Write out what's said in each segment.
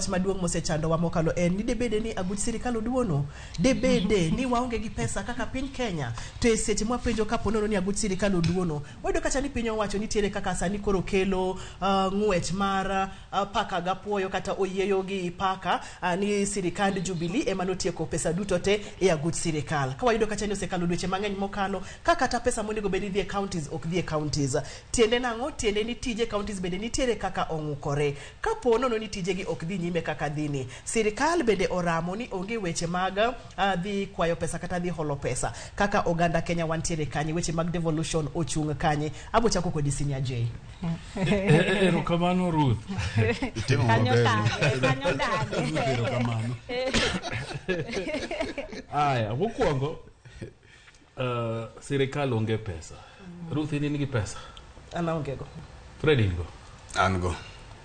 Wach maduong' mosechandowa mokalo en ni debede ni aguch sirikal oduono, debede ni waonge gi pesa kaka piny Kenya. To e seche mwapenjo kapo nono ni aguch sirikal oduono, wayudo kacha ni piny owacho nitiere kaka sani koro kelo ng'wech mar paka gapuoyo kata oyieyo gi paka ni sirikand Jubilee ema notieko pesa duto te e aguch sirikal. Ka wayudo kacha ni osekalo dweche mang'eny mokalo ka kata pesa monego bed ni dhi e counties ok dhi e counties. Tiende nang'o? Tiende ni tije counties bende nitiere kaka ong'ukore. Kapo nono ni tijegi ok dhi nyime kaka dhini, sirikal bende oramo ni onge weche mag dhi kwayo pesa kata dhi holo pesa. Kaka oganda Kenya wantiere kanye? Weche mag devolution ochung' kanye? Abo chako kodi Senior J. Erokamano Ruth. Itimo Kanyo maber. thage, kanyo dage. Ruth, erokamano. Aya, mokwongo sirikal onge pesa. Ruth in gi pesa? An aonge go. Fred in go? An go.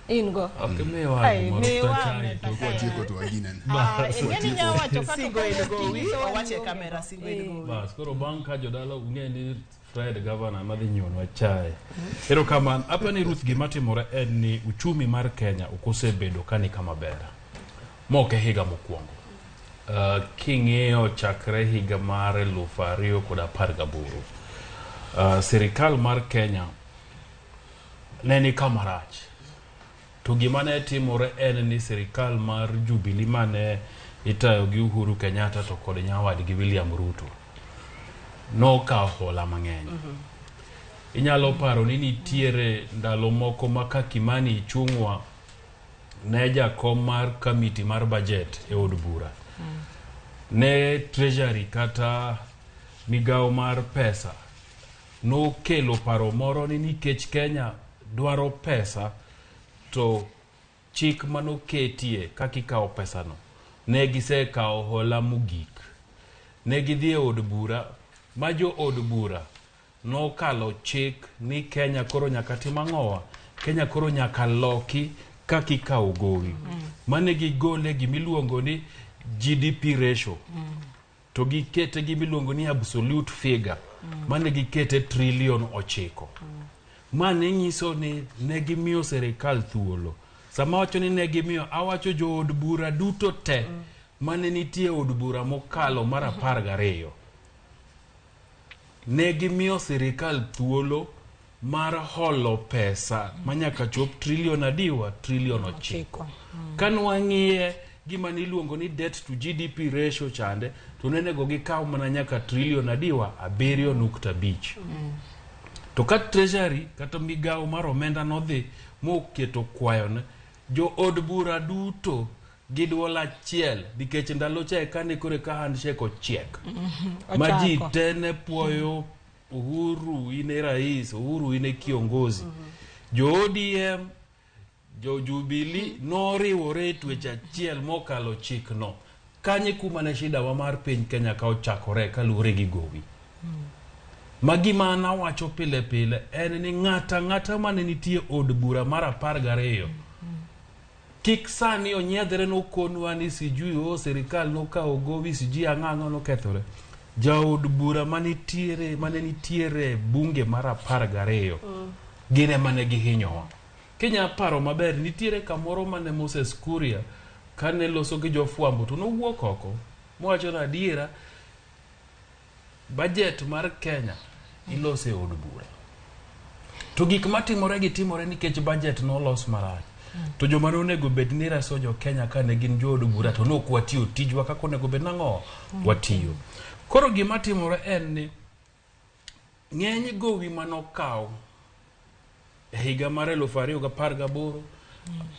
In go. Ok miwa Ai, gimoro miwa ta chai mesa to kae. Watieko to waginene. Ah, ing'e ni inyalo wacho kata Singo en gowi, kinyisowa ni owache e ionge kamera, go. singo en Eh. gowi. Bas, koro bang' ka jodala ung'e ni Fred gavana madhi nyiewonwa chae. Erokamano. Apa ni Ruth gima timore en ni uchumi mar Kenya ok osebedo ka ni kama ber. Ma ok e higa mokwongo. King'iyo chakre higa mar 2018, sirikal mar Kenya ne ni kama rach. To gima ne timore en ni sirikal mar Jubilee mane itayo gi Uhuru Kenyatta to kod nyawadgi William Ruto nokawo hola mang'eny. Inyalo paro ni nitiere ndalo moko ma ka Kimani Ichung'wa ne jakom mar kamiti mar budget e od bura, ne treasury kata migawo mar pesa nokelo paro moro ni nikech Kenya dwaro pesa to chik manoketie kaka ikawo pesano ne gisekawo hola mogik. Ne gidhi e od bura ma jo od bura nokalo chik ni Kenya koro nyaka tim ang'owa? Kenya koro nyaka loki kaka ikawo gowi. Mane gigole gimiluongo ni GDP ratio. To gikete gimiluongo ni absolute figure. Mane gikete trillion 9. Ma ne nyiso ni ne gimiyo sirikal thuolo. Sama awacho ni ne gimiyo, awacho jood bura duto te mane nitie od bura mokalo mar 12. Ne gimiyo sirikal thuolo mar holo pesa manyaka chop trillion adiwa? Trillion 9. Ka nwang'iye gima niluongo ni debt to GDP ratio chande, to nonego gikaw mana nyaka trillion adiwa? 7.5. To ka treasury kata migawo mar omenda nodhi moketo kwayone, jo od bura duto gi duol achiel, nikech ndalo cha eka ne koro eka handshake ochiek. Ma ji Ochako. te ne puoyo Uhuru in e rais, Uhuru in e kiongozi. Jo ODM, jo Jubilee noriwore e twech achiel mokalo chikno. Kanye kuma ne shida wa mar piny Kenya ka ochakore kaluwore gi gowi. Ma gima an awacho pile pile en ni ng'ata ng'ata mane nitie od bura mar 12 kik sani onyiedhre nokonwa ni sijui o sirikal nokawo gowi sijui ang'o ang'o nokethore. Jaod bura manitiere mane nitiere bunge mar 12 gin ema ne gihinyowa. Kinya paro maber nitiere kamoro mane Moses Kuria kane loso gi jofwambo to nowuok oko mowacho ni adiera budget mar Kenya iloso e od bura. To gik matimore gi timore nikech budget nolos marach. To joma nonego bed ni reso jo Kenya kane gin jood bura to nok watiyo tijwa kaka onego bed nang'o watiyo. Koro gima timore en ni ng'eny gowi manokaw e higa mar 2018,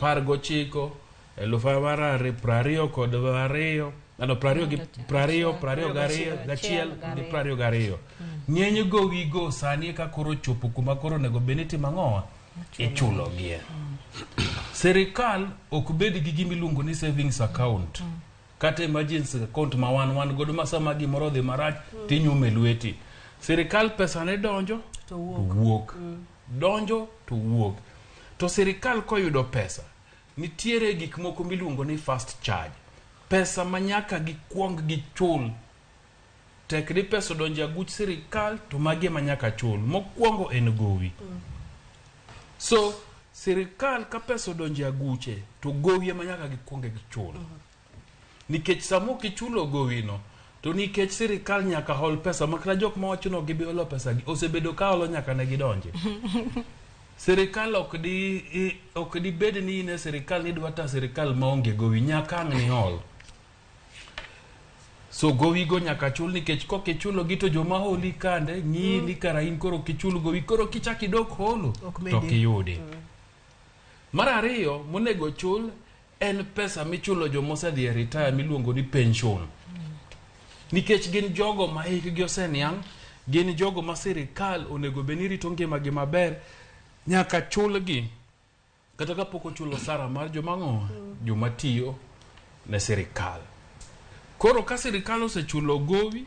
19, 2022, ano, prariyo gi prariyo, 21 gi 22. Ng'eny gowi go sani eka koro chopo kuma koro onego bed ni itimo ang'owa? Ichulogie. Sirikal ok bed gi gima iluongo ni savings account. Kata emergency account ma wan godo ma sama gimoro odhi marach tinyume lweti. Sirikal pesa ne donjo To wuok. wuok. Donjo to wuok. To sirikal koyudo pesa, nitiere gik moko miluongo ni first charge. Pesa ma nyaka gikwong gichul. Tek ni pesa odonjo e aguch sirikal to magi ema nyaka chul. Mokwongo en gowi. So Sirikal ka pesa odonjo e aguche to gowi ema nyaka gikwonge gichul. Nikech sama ok ichulo gowino to nikech sirikal nyaka hol pesa ma kata jok mawacho ni ok gibi holo pesa gi osebedo ka holo nyaka ne gidonji. Sirikal ok di ok dibed ni in e sirikal ni idwa ta sirikal maonge gowi nyaka ang' ni hol. So gowi go nyaka chul nikech kok ichulo gi to joma holi kande ng'iyi ni kara in koro ok ichul gowi koro kichak idok holo Ok to medi. ok iyudi. Mar ariyo monego chul en pesa michulo jomosedhi e retire miluongo ni pension. Nikech gin jogo ma hikgi oseniang', gin jogo ma sirikal onego bed ni rito ngimagi maber, nyaka chulgi kata kapok ochulo osara mar joma ng'o joma tiyo ne sirikal. Koro ka sirikal osechulo gowi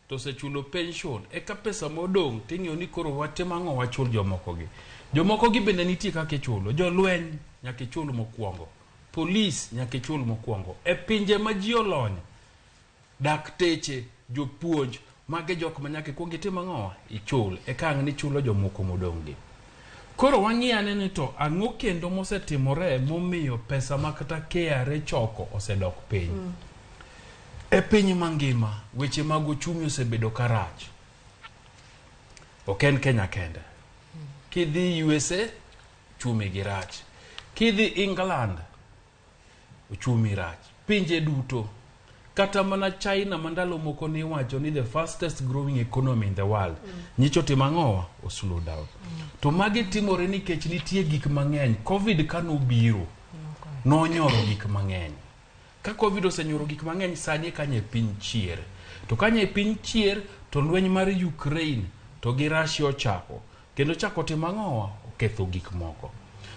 to osechulo pension, eka pesa modong' ting'iyo ni koro watim ang'o wachul jomoko gi. Jomoko gi bende nitie kaka ichulo. Jolweny nyaka ichul mokwongo. Polis nyaka ichul mokwongo. E pinje ma ji olony, dakteche, jopuonj, mage jok ma nyaka ikwong itim ang'o? Ichul. Eka ang' nichulo jomoko modong' gi. Koro wang'i ane ni to ang'o kendo mosetimore momiyo pesa ma kata KRA choko osedok piny. E piny mangima, weche mag uchumi osebedo karach. Ok en Kenya kende. Kidhi USA, uchumi gi rach. Kidhi England, uchumi rach. Pinje duto. Kata mana China ma ndalo moko niwacho ni the fastest growing economy in the world. Nyicho timo ang'owa? O slow down. To magi timore nikech nitie gik mang'eny. Covid kanobiro, nonyoro gik mang'eny. Ka Covid osenyoro gik mang'eny, sani kanye piny chier. To kanye piny chier, to lweny mar Ukraine to gi Russia ochako. Kendo chako timo ang'owa? Oketho gik moko.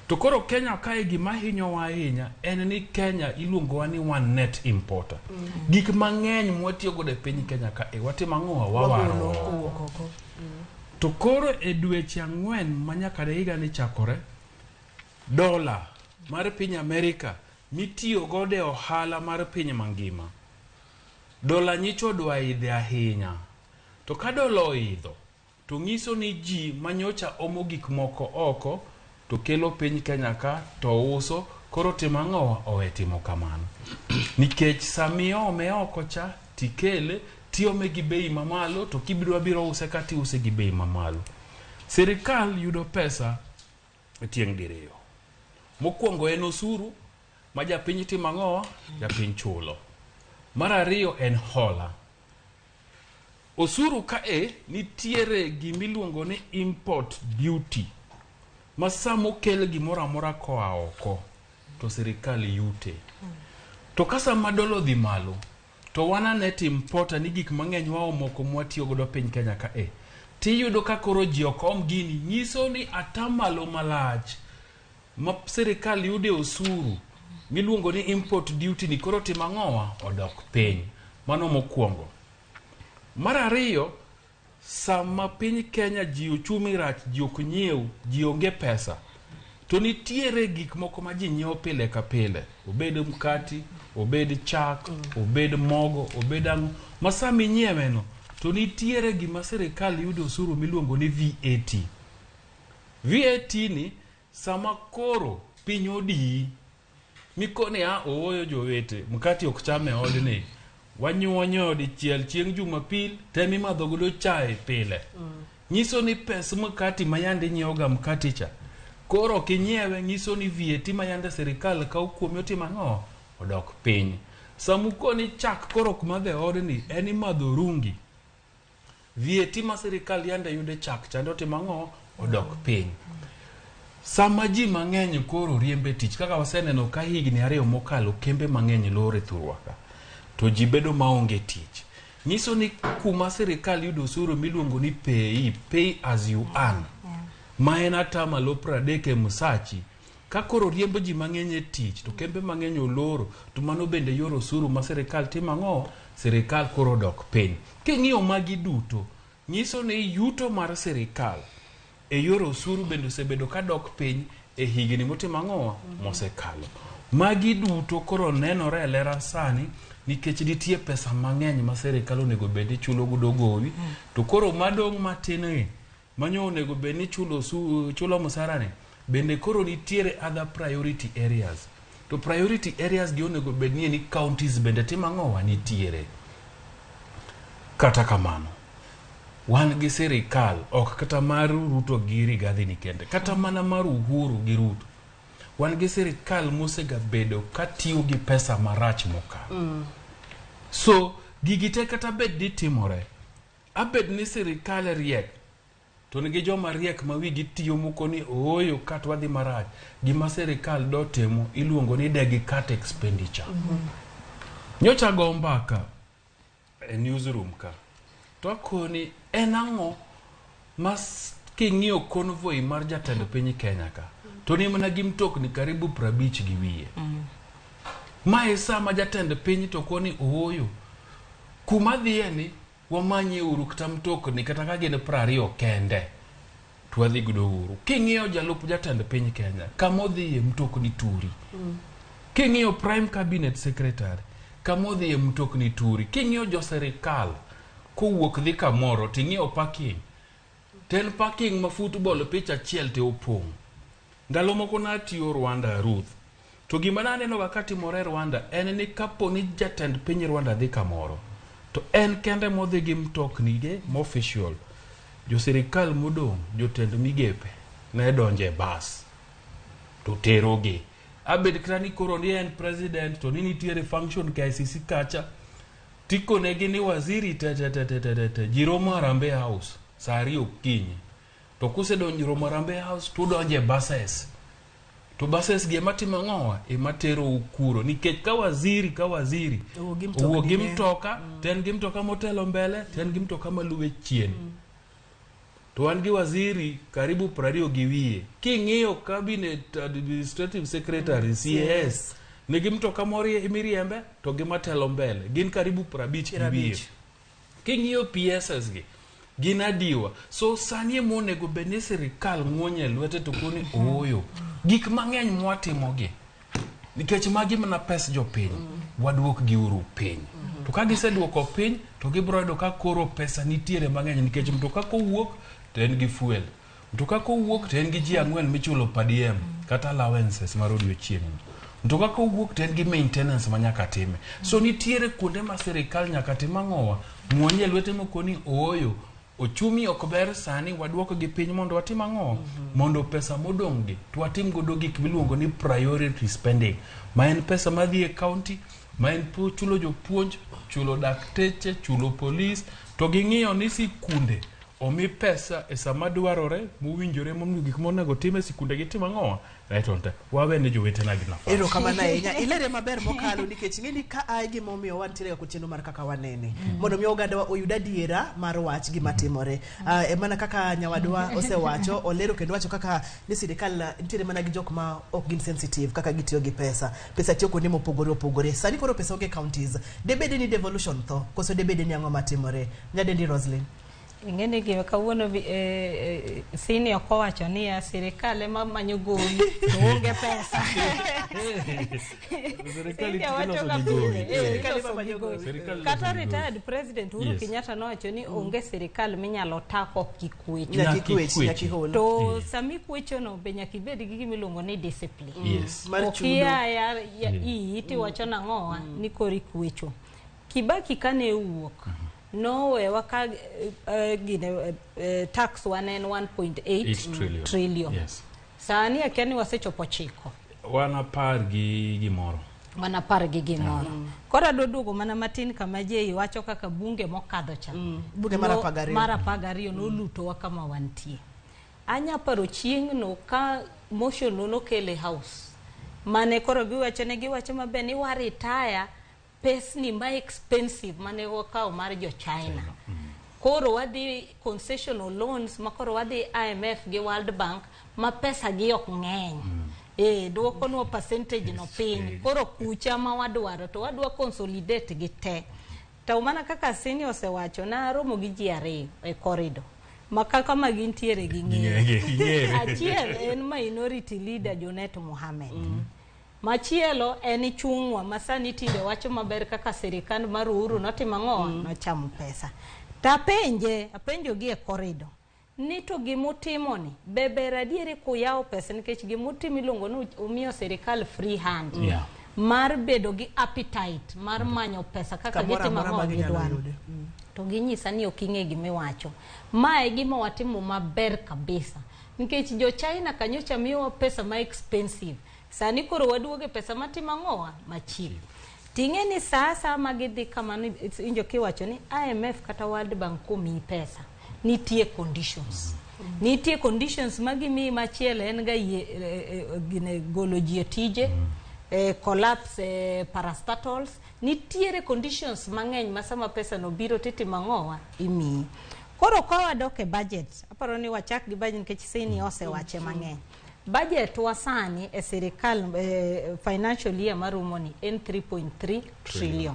To koro Kenya kae gima hinyowa ahinya en ni Kenya iluongowa ni one net importer. Gik mang'eny mwatiyo godo e piny Kenya ka e watimo ang'owa? Wawaro Wagolo oko. kowuok oko. To koro e dweche 4 ma nyaka ne higa ni chakore, dola mar piny Amerika mitiyo godo e ohala mar piny mangima, dola nyicho dwa idhe ahinya. To ka dola oidho, to nyiso ni ji manyocha omo gik moko oko to kelo piny Kenya ka to uso, koro timo ang'owa? Owe timo kamano. Nikech samiome oko cha tikele tiome gi bei mamalo to kibiro biro use ka tiuse gi bei mamalo. Sirikal yudo pesa e tieng' diriyo. Mokwongo en osuru ma japiny timo ang'owa? Japiny chulo. Mar ariyo en hola. Osuru kae nitiere gimiluongo ni import duty ma sama okel gimoro amora koa oko to sirikal yute. To ka sama dola odhi malo to wan a net importer ni gik mang'eny waomo oko mwatiyo godo piny Kenya ka e. Tiyudo ka koro ji ok om gini nyiso ni atamalo malach ma sirikal yude osuru miluongo ni import duty ni koro timo ang'owa? Odok piny. Mano mokwongo. Mar ariyo, sama piny Kenya ji uchumi rach, ji ok nyiew, ji onge pesa, to nitiere gik moko ma ji nyiewo pile ka pile. Obed mkati, obed chak, obed mogo, obed ang'o. Ma sama inyiewe no, to nitiere gima sirikal yudo osuru miluongo ni VAT. VAT ni sama koro piny odiyi, mikoni a ooyo jowete, mkati ok cham e odni. Wanyuonyo dichiel chieng' Jumapil, tem imadho godo chae pile. Nyiso ni pes mkati ma yande inyiewo ga mkati cha, koro ok inyiewe, nyiso ni VAT ma yande sirikal kawo kuomi otimo ang'o? Odok piny. Samukoni chak koro ok madh e odni, en imadho rungi. VAT ma sirikal yande yude chak chande otimo ang'o? Odok piny. Sama ji mang'eny koro riembe tich, kaka waseneno ka higni 2 mokalo kembe mang'eny lor e thurwa ka, to ji bedo maonge tich. Nyiso ni kuma sirikal yudo osuru miluongo ni PAYE, pay as you earn, ma en atamalo 30 e msachi, ka koro riembo ji mang'eny e tich to kembe mang'eny oloro, to mano bende yor osuru ma sirikal timo ang'o? Sirikal koro odok piny. King'iyo magi duto, nyiso ni yuto mar sirikal e yor osuru bende osebedo ka dok piny e higni motimo ang'o? Mosekalo. Magi duto koro nenore e lera sani nikech nitie pesa mang'eny ma sirikal onego bed ni chulo godo gowi, to koro madong' matin ni manyo onego bed ni chulo osuru, chulo msara ni Bende koro nitiere other priority areas. To priority areas gi onego bed ni ni counties bende timo ang'owa nitiere. Kata kamano, wan gi sirikal ok kata mar Ruto gi Rigathi ni kende, kata mana mar Uhuru gi Ruto. Wan gi sirikal mosegabedo katiyo gi pesa marach mokalo. So gigi te kata bed ni timore, abed ni sirikal riek to nigi joma riek ma wigi tiyo moko ni ooyo kat wadhi marach. Gima sirikal do timo iluongo ni degi cut expenditure. Nyocha go mbaka e newsroom ka to akoni en ang'o ma king'iyo convoy mar jatend piny Kenya ka to ni mana gi mtokni karibu 50 gi wiye. Ma e sama jatend piny to koni ooyo kuma dhiye ni wamanye uru kata mtokni kata ka gin 20 kende to wadhi godo uru. King'iyo jalup jatend piny Kenya kama odhiye mtokni turi. King'iyo prime cabinet secretary kama odhiye mtokni turi. King'iyo jo sirikal kowuok dhi kamoro ting'iyo parking to en parking ma football pitch achiel te opong'. Ndalo moko natiyo Rwanda Ruth. To gima naneno ga katimore Rwanda en ni kapo ni jatend piny Rwanda dhi kamoro to en kende modhi gi mtokni ge ma official. Jo sirikal modong' jotend migepe ne donjo e bas to terogi. Abed kata ni koro ni en president to ni nitiere function KICC kacha tikonegi ni waziri te te te te te te te ji romo Harambee House saa 2 okinyi. To kusedonjo romo Harambee House tudonjo e buses. To buses gi ema timo ang'owa? Ema terou kuro. Nikech ka waziri Owuok gi owuok gi mtokni ne. mtoka, to en gi mtoka motelo mbele, to en gi mtoka maluwe chien. To wan gi waziri karibu 20 gi wiye. King'iyo cabinet administrative secretary CS nigi mtoka miriembe to gi matelo mbele gin karibu 50 gi wiye. 50. King'iyo PSS gi gin adiwa. So sani ema onego bed ni sirikal ng'wonye e lwete to koni ooyo. Gik mang'eny mwatimogi nikech magi mana pes jopiny waduok gi uru piny. To ka giseduoko piny to gibiro yudo ka koro pesa nitiere mang'eny nikech mtoka kowuok to en gi fuel. Mtoka kowuok to en gi ji 4 michulo per diem kata allowances mar odiochieng'. Mtoka kowuok to en gi maintenance ma nyaka time. So nitiere kuonde ma sirikal nyaka tim ang'owa ng'wonye lwete mokoni ooyo ochumi ok ber sani waduok gi piny mondo watim ang'o mondo pesa modong' gi to watim godo gik miluongo ni priority spending ma en pesa madhi e county ma en chulo jopuonj chulo dakteche chulo polis to ging'iyo ni sikunde omi pesa e sama dwarore mowinjore mondo gik monego tim e sikunde gitim ang'o right on time wawe ne jowetena gi nafas Erokamano ahinya. Ilere maber mokalo nikech ing'e ni ka ae gimomiyo wantiere ga kod chenro mar kaka wanene. Mondo mi ogandawa oyud adiera mar wach gima timore. Mana kaka nyawadwa osewacho, olero kendo wacho kaka ni sirikal nitiere mana gi jok ma ok gin sensitive kaka gitiyo gi pesa. Pesa tiyo kuonde mopogore opogore. Sani koro pesa onge e counties. Debede ni devolution tho, koso debede ni ang'o matimore? Nyadendi Roslyn. Ing'eni gima kawuono sini ok owacho niya sirikal ema manyo gowi to onge pesa. Sirikal Senior wacho iloso ka gi gowi. pile, Sirikal iloso ema manyo gi gowi. gowi. Sirikal iloso Kata gi gowi. retired president Uhuru Yes. Kenyatta nowacho ni onge sirikal minyalo tako kikwecho. Nyaka Nyaka ikwech, ikwechi. nyaka ihol. To sama ikwechono be nyaka ibed gi gima iluongo ni discipline. Yes. Mar Ok chudo. ia ya iyi tiwacho nang'owa ni koro ikwecho. Kibaki kane owuok nowewa ka gine tax wan en 1.8 8 trillion. trillion. Yes. Sani akia ni wasechopo 9. Wan 10 gi gimoro. Wan 10 gi gimoro. Koro adwa duogo mana matin kama Jei wacho kaka bunge mokadho cha. Bunge mar 12. Mar 12 nolutowa kama wantie. Anya paro chieng'no ka motion no nokel e house. Mane koro giwacho ne giwacho maber ni wa retire pesni ma expensive mane wakawo mar jo China. Koro wadhi concessional loans ma koro wadhi IMF gi World Bank ma pesa gi ok ng'eny. Duokonwa percentage no piny. Koro kucha ma wadwaro to wadwa consolidate gi te. To mana kaka Senior osewacho na romo gi ji 2 e corridor. Ma kaka ma gintiere gi ng'ere. Achiel en minority leader Junet Mohammed. Machielo en Chungwa ma sani tinde wacho maber kaka sirikal mar Uhuru notimo ang'o? Nochamo pesa. To apenjo gi e corridor. Ni to gimutimoni be ber adieri kuyawo pesa, nikech gimutimo iluongo ni umiyo sirikal free hand mar bedo gi appetite mar manyo pesa kaka Kamoro gitimo amora ang'o ma ginyalo gidwaro. yude. To ginyisa ni ok ing'e gimiwacho. Ma e gima watimo maber kabisa. Nikech jo China kanyocha miyowa pesa ma expensive. Sani koro waduogo e pesa matimo ang'owa ma cheap. Ting'e ni saa asaya ma gidhi kamano, injo kiwacho ni IMF kata World Bank komiyi pesa, nitie conditions. Nitie conditions ma gimiyi. Machielo en ga yie, gine golo ji e tije, collapse parastatals. Nitiere conditions mang'eny ma sama pesa no biro titimo ang'owa imiyi. Koro ka wadok e budget, aparo ni wachak gi budget nikech sini osewache mang'eny. Budget wa sani e sirikal, financial year marumo ni en 3.3 trillion.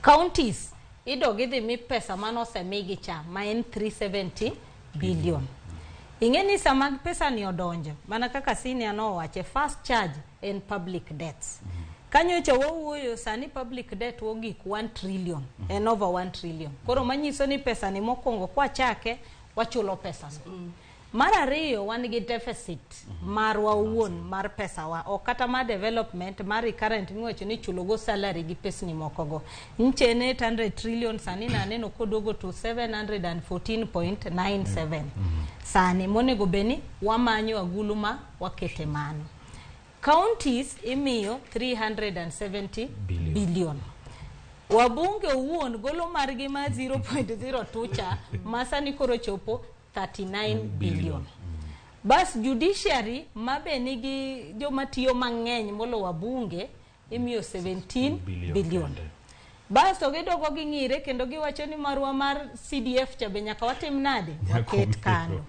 Counties idog idhi mi pesa manosemigi cha ma en 370 billion. Ing'e ni sama pesa ni odonjo, mana kaka senior nowache, first charge en public debts. Kanyocha wawuoyo sani public debt wogik 1 trillion, en over 1 trillion. Koro manyiso ni pesa ni mokwongo kwachake wachulo pesa no. Mar ariyo, wan gi deficit marwa owuon mar pesa wa, ok kata mar development, mar recurrent miwacho ni chulogo salary gi pesni mokogo. Nche en 800 trillion, sani naneno koduogo to 714.97 sani monego bed ni wamanyo agulu ma wakete mano. Counties imiyo 370 Billion. billion. Wabunge owuon golo margi ma 0.02 cha ma sani koro chopo 39 billion. Bas judiciary ma be nigi joma tiyo mang'eny molo wabunge imiyo 17 billion billion. kende. Basto gidogo ging'ire kendo giwacho ni marwa mar CDF cha be nyaka watim nade? Nyaka Waket omiyo. kando.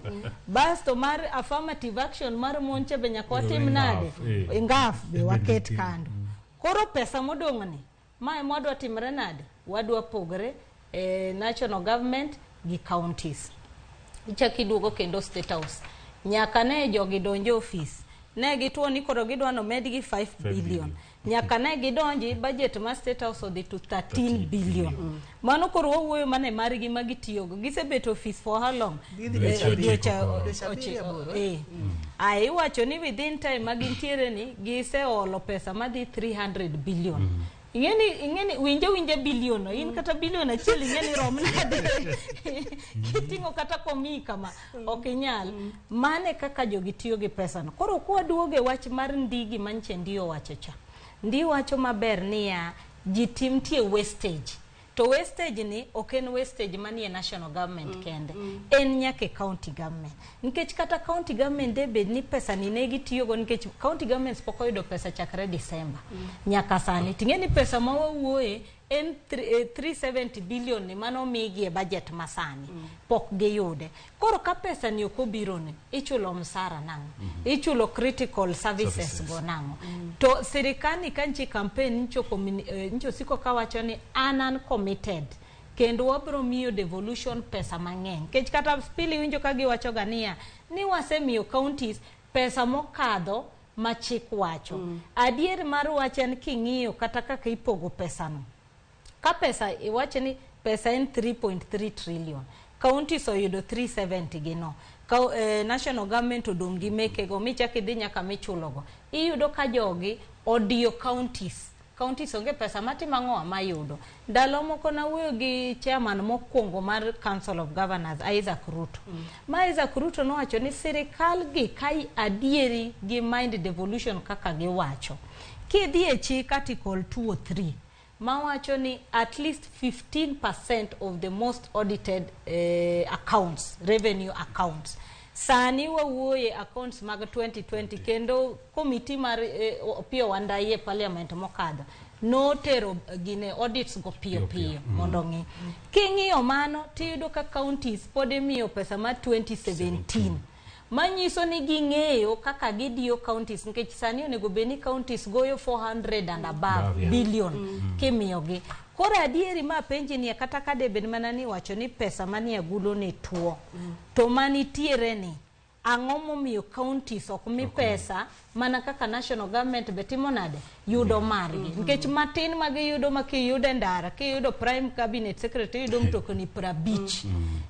Basto mar affirmative action mar mon cha be nyaka watim Ngaf, nade? eh. Ngaf be waket Nitie. kando. Koro pesa modong' ni ma ema wadwa timre nade? Wadwa pogre national government gi counties. Ichak iduogo kendo State House. Nyaka ne jogi donj e ofis, ne gituo ni koro gidwa nomedgi 5 billion. Billion. Nyaka ne gidonji, budget mar State House odhi to 13 13 billion. billion. Mano koro wawuoyo mana e margi ma gitiyogo. Gisebet ofis for how long? Gidhi Dweche dweche ochiko koro. Dweche abiriyo, aboro. Aya, iwacho ni within time ma gintiere ni giseolo pesa madhi 300 billion. Ing'eni winje winje billion no, in kata billion achiel ing'eni rom nade? Kiting'o kata komiyi kama ok inyal. Mane kaka jogi tiyo gi pesa no. Koro kwaduogo e wach mar ndigi manche ndi owacho cha, ndi wacho maber niya ji tim tie wastage, to wastage ni ok en wastage manie national government kende, en nyaka e county government, nikech kata county government de bed ni pesa ni ne gitiyogo, nikech county governments pok oyudo pesa chakre December nyaka sani. Ting'e ni pesa ma wawuoye en 370 billion ni mano omigi e budget masani pok giyude. Koro ka pesa ni ok obiro ni ichulo msara nang'o, ichulo critical services Services. go nang'o? To sirikal ni ka nchi campaign ncho ncho siko kawacho ni an committed kendo wabro miyo devolution pesa mang'eny, nikech kata pili winjo ka giwacho ga niya ni wasemiyo counties pesa mokadho ma chik wacho. Adier mar wach en king'iyo kata kaka ipogo pesano, ka pesa iwacho ni pesa en 3.3 trillion, counties oyudo 370 gi no. Ka, national government odong' gi mekego michak idhi nyaka michulogo, iyudo ka jogi odiyo counties. Counties onge pesa matimo ang'o mayudo. Ndalo moko nawuoyo gi chairman mokwongo mar Council of Governors, Isaac Ruto. Ma Isaac Ruto nowacho ni sirikal gi ka adieri gi mind devolution kaka giwacho, kidhi e chik article 203 mawacho ni at least 15% of the most audited accounts, revenue accounts. Sani wawuoye accounts mag 2020, kendo komiti mar Opiyo Wandayi e parliament mokadho notero gine audits go piyo Piyo, piyo piyo. mondo ng'i. King'iyo mano tiyudo ka counties pod imiyo pesa mar 2017, manyiso ni ging'eyo kaka gidiyo counties, nikech sani onego bed ni counties goyo 400 and above Above, yeah. billion kimiyogi. Koro adieri ma penji ni kata ka debed mana ni wacho ni pesa manie agulu ni tuo, to manitiere ni Ang'o momiyo counties ok mi pesa mana kaka national government be timo nade yudo margi? Nikech matin ma giyudo ma kiyudo e ndara, kiyudo prime cabinet secretary yudo mtokni 50.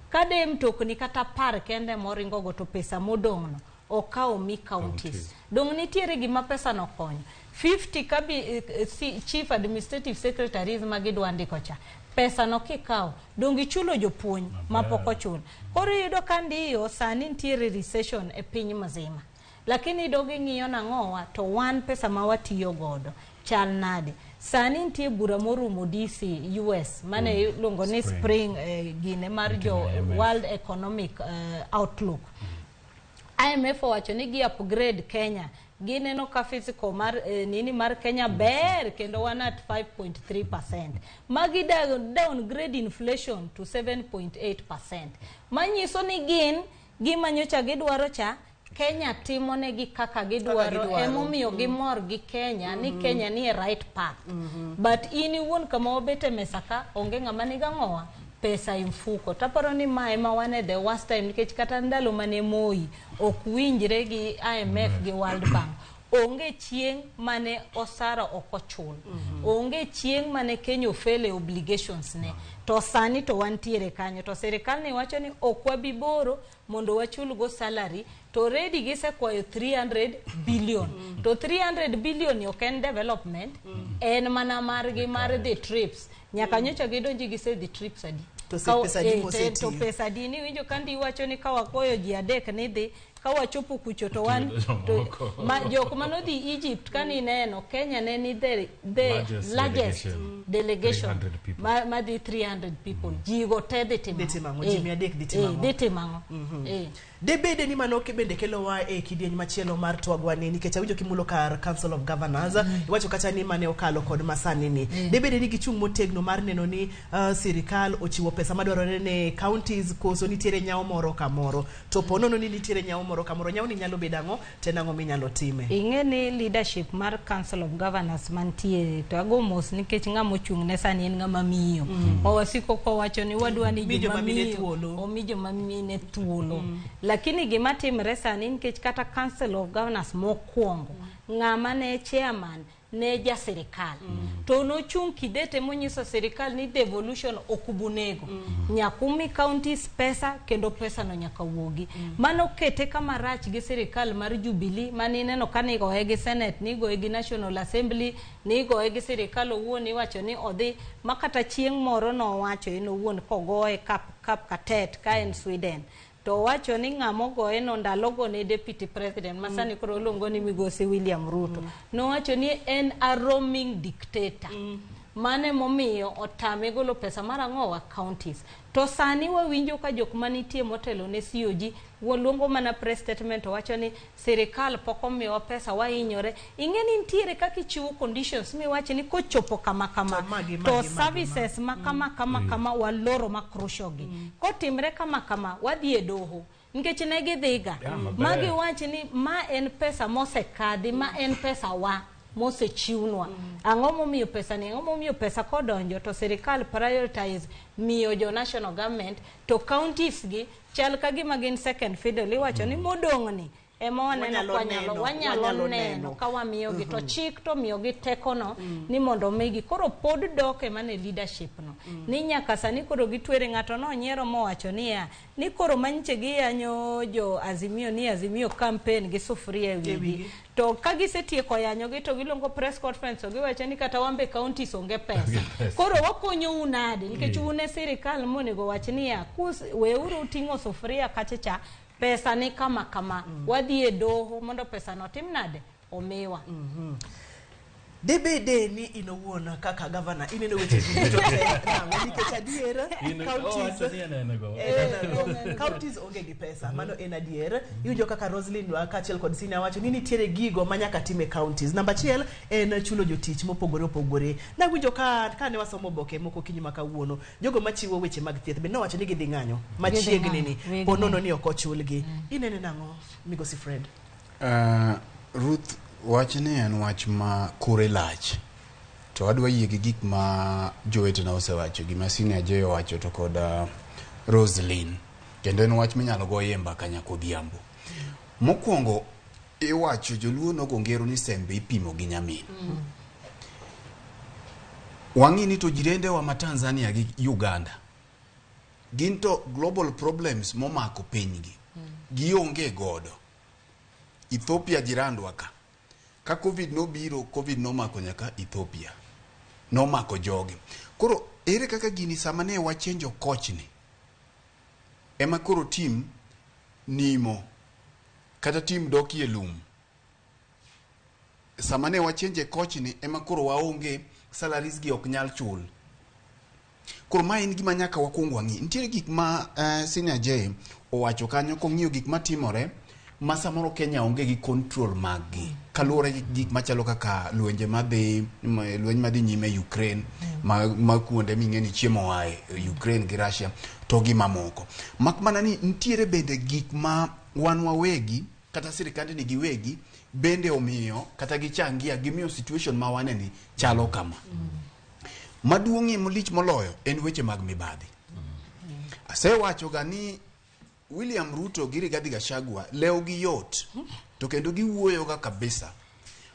Kade mtokni kata 10 kende moringo go to pesa modong' no okawo mi counties. Dong' nitiere gima pesa no konyo. 50 chief administrative secretaries ma gidwa ndiko cha. Pesa no kikawo, dong' ichulo jopuonj mapok ochul. Koro iyudo ka ndiyo sani nitiere recession e piny mzima. Lakini idog ing'iyo nang'owa to wan pesa ma watiyo godo chal nade. Sani nitie bura morumo DC US mane iluongo ni spring gine mar jo World Economic Outlook. IMF owacho ni gi upgrade Kenya. Gineno ka fiscal mar nini mar Kenya ber kendo wan at 5.3%. Magi downgrade inflation to 7.8%. Manyiso ni gin gima nyocha gidwaro cha Kenya timo negi kaka gidwaro, emomiyo gimor gi Kenya ni Kenya ni e right path. But in iwuon kama wabet e mesa ka onge ng'ama niga ng'owa pesa e mfuko. Taparo ni ma ema wan e the worst time nikech kata ndalo mane Moi ok winjre gi IMF gi World Bank. Onge chieng' mane osara ok ochul. Onge chieng' mane Kenya ofele obligations ne. To sani to wantiere kanyo. To sirikal ni wacho ni ok wabi boro mondo wachul go salary to already gisekwayo 300 billion. To 300 billion ni ok en development, en mana margi mar the trips. Nyaka nyocha gidonji gise the trips adi. To pesa adi mosetiyo. To pesa adi ni winjo kandi iwacho ni ka wakoyo ji adek ni dhi ka wachopo kucho to wan to jok manodhi Egypt kani neno Kenya ne ni the largest delegation ma dhi 300 people. Ji go te dhi timo ang'o? Ji 300 dhi timo ang'o? Dhi timo ang'o? Debede ni mano bende kelowa e kidieny machielo mar twagwa ni nikech awinjo kimulo kar Council of Governors, iwacho kata ni mane okalo kod masani ni. Debede ni gichung' motegno mar neno ni sirikal ochiwo pesa madwarore ne counties koso nitiere nyawo moro kamoro. To po nono ni nitiere nyawo moro kamoro, nyawo ni nyalo bedo ang'o to en ang'o minyalo time? Ing'e ni leadership mar Council of Governors mantie to ago mos nikech ng'ama ochung' ne sani en ng'ama miyo. Wawasiko kowacho ni wadwa ni joma miyo omi joma mine thuolo. Lakini gima timre sani nikech kata Council of Governors mokwongo ng'ama ne chairman ne ja sirikal to nochung' kidete monyiso sirikal ni devolution ok bunego. Nyaka umi counties pesa kendo pesa no nyaka wuogi. Mano kete kama rach gi sirikal mar Jubilee mane ineno ka nigoye gi Senate, nigoye gi National Assembly, nigoye gi sirikal owuon iwacho ni odhi ma kata chieng' moro nowacho en owuon kogoye kap katet ka en Sweden. To wacho ni ng'ama ogoye no ndalogo ne deputy president masani koro iluongo ni migosi William Ruto. Nowacho ni en a roaming dictator. Mane momiyo otame golo pesa mar ang'owa counties. To sani wawinjo ka jok manitie motelo ne COG luongo mana press statement wacho ni sirikal pok omiyowa pesa wahinyore. Ing'e ni nitiere kaka ichiwo conditions miwacho ni kochopo kama kama to services ma kama kama kama waloro ma crucial gi. Kotimre kama kama wadhi e doho. Nikech ne gidhiga. Ma giwach ni ma en pesa mosekadhi, ma en pesa wa mosechiwnwa. Ang'o momiyo pesa ni? Ang'o momiyo pesa kodonjo to sirikal prioritize miyo jo national government to counties gi chal ka gima gin second fiddle. Iwacho ni modong' ni ema waneno wanyalo neno ka wamiyogi to chik to miyogi tekono ni mondo omigi. Koro pod dok ema ne leadership no. Ni nyaka sani koro gitwere ng'ato nonyiero mowacho niya ni koro manyiche giyanyo jo Azimio ni Azimio campaign gi sufuria e wigi. To ka gisetieko yanyogi to giluongo press conference to giwacho ni kata wambe counties onge pesa. Koro wakonyou nade? Nikech un e sirikal monego wach niya weuru ting'o sufuria kacha cha pesa ni kama kama. Wadhi e doho mondo pesa no tim nade? Omiwa. Debede ni in owuon kaka governor ineno weche duto te nang'o? Nikech adier counties onge gi pesa, mano en adier. Iwinjo kaka Roslyn kaachiel kod Sina wacho ni nitiere gigo ma nyaka tim e counties. Namba achiel en chulo jotich mopogore opogore. Nawinjo ka ne wasomo oboke moko okinyi ma kawuono, jogo machiwo weche mag thieth bende nowacho ni gidhi ng'anyo machiegni ni po nono ni ok ochulgi. Inene nang'o migosi Fred? Ruth, wach ni en wach ma kore lach. To adwa yie gi gik ma jowetena osewacho, gima Senior Joy owacho to kod Roslyn. Kendo en wach minyalo goye mbaka nyaka odhiambo. Mokwongo iwacho joluo nogo ngero ni sembe ipimo gi nyamin. Wang'i ni to jirendewa ma Tanzania gi Uganda gin to global problems momako pinygi gionge godo. Ethiopia jirandwa ka. Ka Covid nobiro, Covid nomako nyaka Ethiopia. Nomako jogi. Koro ere kaka gini sama ne wachenjo kochni ema koro tim nimo kata tim dokie lum. Sama ne wachenje kochni ema koro waonge salaries gi ok nyal chul. Koro ma en gima nyaka wakwong wang'i. Nitiere gik ma Senior J owacho kanyo kong'iyo gik matimore ma samoro Kenya onge gi control mag gi kaluwore gi gik machalo kaka lwenje madhi lweny madhi nyime Ukraine ma kuonde ming'e ni chiemo oae Ukraine gi Russia to gi mamoko. Mak mana ni nitiere bende gik ma wan wawegi kata sirikande ni giwegi bende omiyo kata gichangia gimiyo situation ma wane ni chalo kama. Maduong'ie malich moloyo en weche mag mibadhi. Asewacho ga ni William Ruto gi Rigathi Gachagua lew gi yot to kendo giwuoyo ga kabisa.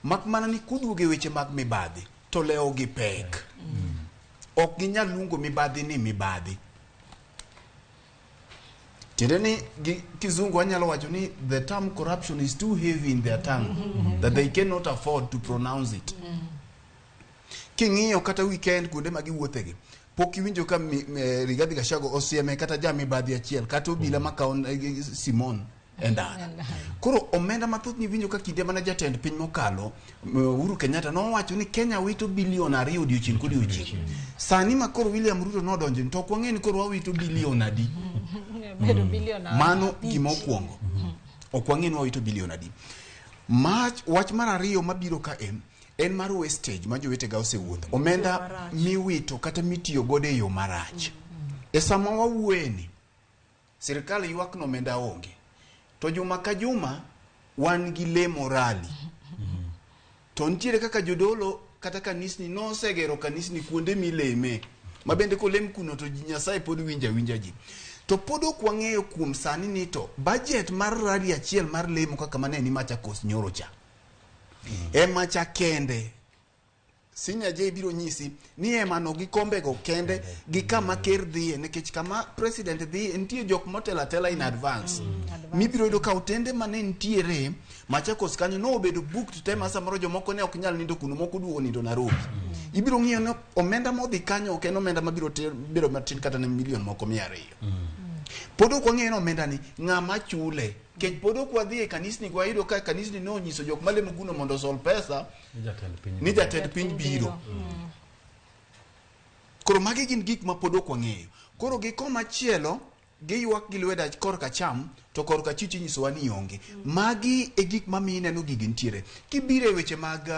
Mak mana ni kuduogo e weche mag mibadhi to lew gi pek. Ok ginyal luongo mibadhi ni mibadhi. Tiende ni gi kizungu anyalo wacho ni the term corruption is too heavy in their tongue that they cannot afford to pronounce it. King'iyo kata weekend kuonde ma giwuothegi pok iwinjo ka Rigathi Gachagua osieme kata ja mibadhi achiel kata obila makawo Simon e ndara. Koro omenda mathoth niwinjo ka kinde mana jatend piny mokalo Uhuru Kenyatta nowacho ni Kenya wito bilion 2 odiochieng' kodiochieng'. Sani ma koro William Ruto nodonjo ni to ok wang'e ni koro wawito bilion adi. Bedo bilion Mano 5. gima okwongo. Ok wang'e ni wawito bilion adi. Mach, wach mar ariyo mabiro ka en mar wastage ma jowetega osewuotho. Omenda Marach. miwito kata mitiyo godo e yo marach. E sama wawuoyeni, sirikal ywak ni omenda onge. To juma ka juma wan gi lemo rally. To nitiere kaka jodolo kata kanisni nosegero kanisni kuonde mileme. Ma bende kolem kuno to Nyasaye pod winjo awinja ji. To pod ok wang'eyo kuom sani ni to budget mar rally achiel mar lemo kaka mane ni Machakos nyoro cha. Ema cha kende. Senior J biro nyisi ni ema no gi kombego kende gi kama ker dhiye nikech kama president dhiye nitie jok motelo atela in advance. Mibiro yudo ka otende mane nitiere Machakos kanyo nobedo booked te ma samoro jomoko ne ok nyal nindo kuno moko duogo nindo Nairobi. Ibiro ng'iyo ni omenda modhi kanyo ok en omenda mabiro bedo matin kata ne milion moko 200. Pod ok wang'eyo ni omenda ni ng'ama chule. Nikech pod ok wadhi e kanisni wayudo ka kanisni nonyiso jok malemo kuno mondo osol pesa Ni jatend piny ni jatend piny biro. Koro magi gin gik ma pod ok wang'eyo. Koro gi koma chielo giywak gi lwedo korka acham to korka achich inyisowa ni onge. Magi e gik mamiyo ineno gigi nitiere. Kibiro e weche mag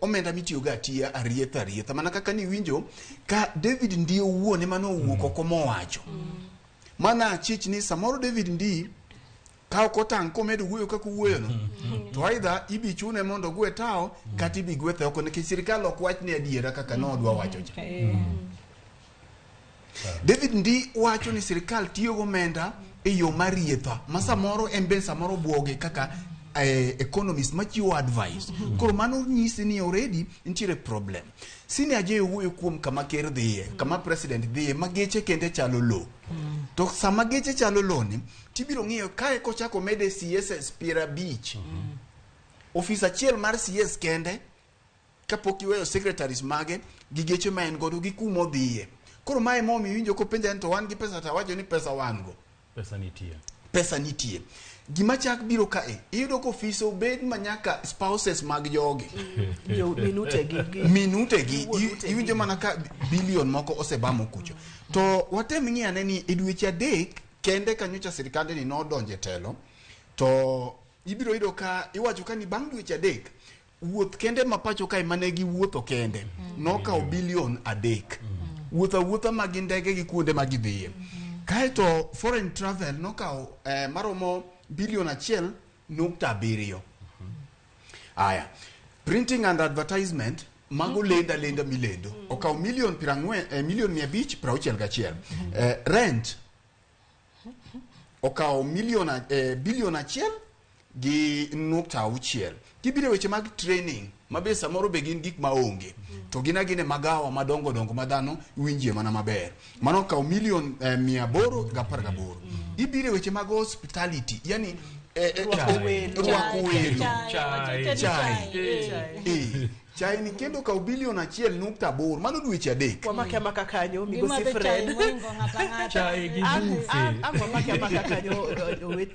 omenda mitiyogo atiya arietha arietha mana kaka niwinjo ka David Ndii owuon ema nowuok oko mowacho. Mana achich ni samoro David Ndii ka ok otang' komedo wuoyo kaka owuoyono to either ibi chune mondo ogwe tawo kata ibi gwethe oko nikech sirikal ok wach ni adiera kaka nodwa wacho cha. David Ndii wacho ni sirikal tiyo gomenda e yo marietha ma samoro en be samoro buoge kaka economist machiwo advice. Koro mano nyisi ni already nitiere problem. Senior J owuoyo kuom kama ker dhiye, kama president dhiye ma geche kende chalo lo. To sama geche chalo lo ni, tibiro ng'iyo kae kochako mede CSS 50. Ofis achiel mar CS kende kapok iweyo secretaries mage gi geche ma en godo gi kumodhiye. Koro mae momiyo iwinjo kopenja ni to wan gi pesa to awacho ni pesa wan go. Pesa nitie. Pesa nitie. Gima chak biro kae, iyudo ka ofise obed ma nyaka spouses mag jogi. Jo minute gi. Minute gi, Wuonute gi. iwinjo mana ka bilion moko osebamo kucho. To watem ng'i ane ni e dweche 3 kende kanyocha sirikande ni nodonje telo, to ibiro yudo ka iwacho ka ni bang' dweche 3 wuoth kende ma pacho kae mane giwuotho kende nokawo bilion 3. Wuotho awuotha ma gi ndege gi kuonde ma gidhiye. Kaeto foreign travel nokawo maromo bilion 1.7. Aya, printing and advertisement mago lenda lenda milendo okawo milion 40, milion 561. Rent Okawo milion bilion 1.6. Kibiro e weche mag training, mabe samoro be gin gik maonge, to gin agine magawa madongo dongo ma dhano winjie mana maber. Mano okawo milion 818. Ibiro e weche mag hospitality, yani Rwako welo. Rwako welo. Chai. Chai. Chai ni kendo okawo bilion 1.8. Mano dweche 3. Wamake amaka kanyo, migosi Gimadho chai Fred. moingo ng'ato ang'ata. Chai gi bufe. Ang' wamake amaka kanyo,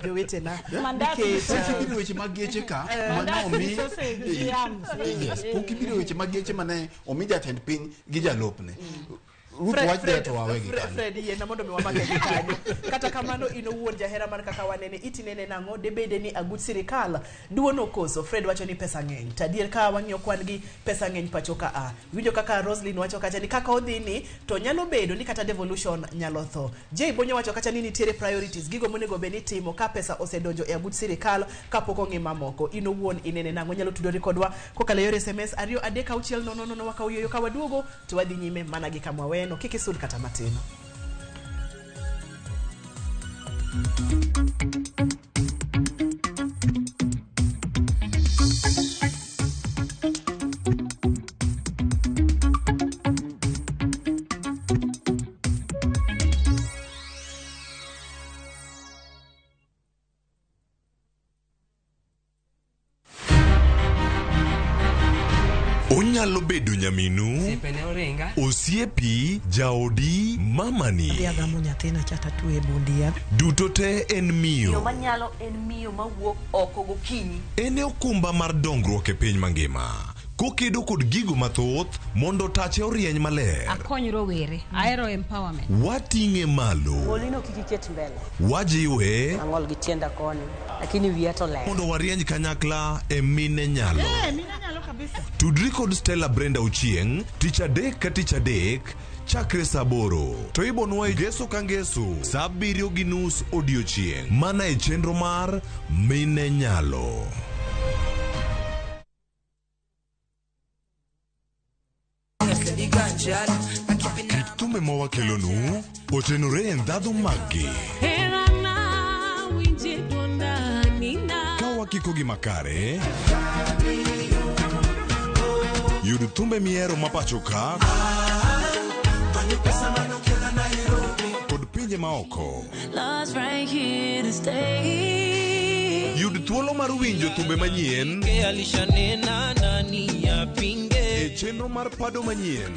jowetena. Mandas gi Nikech, Pok ibiro e weche mag geche ka mane Mandas gi omi sausage gi yams. Yes, pok ibiro e weche mag geche mane omi jatend piny gi jalupne. Ruth Fred- wach Fred- to wawe gi kanyo. Fred yiena mondo mi wamake gi kanyo. Kata kamano in owuon jahera mar kaka wanene itinene nang'o debede ni aguch sirikal duono koso. Fred wacho ni pesa ng'eny. To adier ka wang'iyo kwan gi pesa ng'eny pacho ka a. Winjo kaka Roslyn wacho kacha ni kaka odhi ni to nyalo bedo ni kata devolution nyalo tho. Jay Bonyo wacho kacha ni nitiere priorities gigo monego bed ni itimo ka pesa osedonjo e aguch sirikal kapok ong'i mamoko. In owuon inene nang'o nyalo tudori kodwa kokalo e yor SMS 2 3 6 0 0 wakaw yueyo ka waduogo to wadhi nyime mana gi kama waweno kik isud kata matin. Onyalo bedo nyaminu, Osiepene oringa. osiepi, jaodi, mamani. Adhi agamo nyathina cha tatwe e bund yath. Duto te en Miyo miyo. manyalo en miyo mawuok oko gokinyi. En e okumba mar dongruok e piny mangima. Kokedo kod gigo mathoth mondo tache orieny maler. Akony rowere, ahero empowerment. Wating'e malo. Golino kik iket mbele. Wajiwe Ang'ol gi tienda koni, lakini wiya to ler. mondo warieny kanyakla e mine nyalo. Tudri kod Stella Brenda Ochieng' tich adek ka tich adek chakre saa 8 to ibonwa e ngeso ka ngeso saa 7:30 odiochieng' mana e chenro mar Mine Nyalo. Kit thumbe mawakelonu otenore e ndhadhu maggi. Ka wakikogi makare, yud thumbe mihero mapacho ka kod pinje maoko. Yud thuolo mar winjo thumbe manyien e chenro mar pado manyien